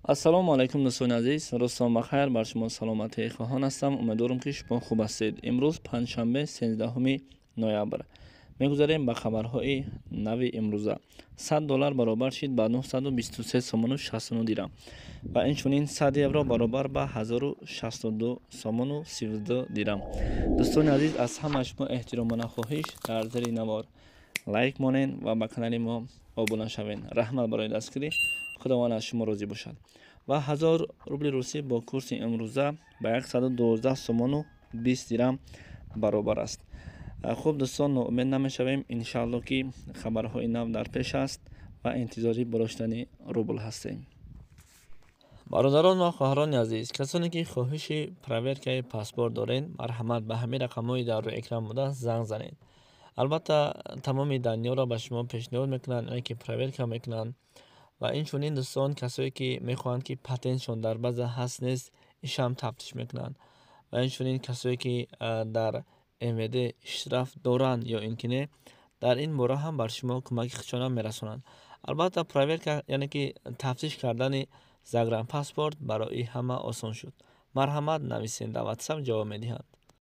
Ассалому алайкум, дӯстони азиз, рӯзтон бахайр, бар шумо саломатии хоҳон ҳастам. Умедворам, ки шумо хуб ҳастед. Имрӯз панҷшанбе, 13 ноябр. Мегузарем ба хабарҳои нави имрӯза. 100 доллар баробар шид ба 923 сомону 69 дирам ва инчунин 100 евро баробар ба 1062 сомону 32 дирам. Дӯстони азиз, аз ҳама шумо эҳтиромона хоҳиш: дар зери навор лайк монед ва ба канали мо обуна шавед. Раҳмат барои дастгирӣ, Худованд аз шумо розӣ бошад. Ва 1000 рубли русӣ бо курси имрӯза ба 112 сомону 20 дирам баробар аст. Хуб, дӯстон, ноумед намешавем, иншаалло, ки хабарҳои нав дар пеш аст ва интизори боло рубл ҳастем. Бародарон ва хоҳарони азиз, касоне ки хоҳиши проверкаи паспорт доред, марҳамат, ба ҳамин рақамҳои дар рӯи экран буда занг занед. Албатта, тамоми данныеро ба шумо пешниҳод мекунанд, яъне ки проверка мекунанд. Ва инчунин, дӯстон, касое ки мехоҳанд, ки патентшон дар база ҳаст, нест, ишам тафтиш мекунанд. Ва инчунин касое ки дар МВД штраф доранд ё ин ки не, дар ин бора ҳам бар шумо кӯмаки худшона мерасонанд. Албатта, проверка, яъне ки тафтиш кардани загранпаспорт барои ҳама осон шуд. Марҳамат, нависед дар Ватсап, ҷавоб медиҳанд.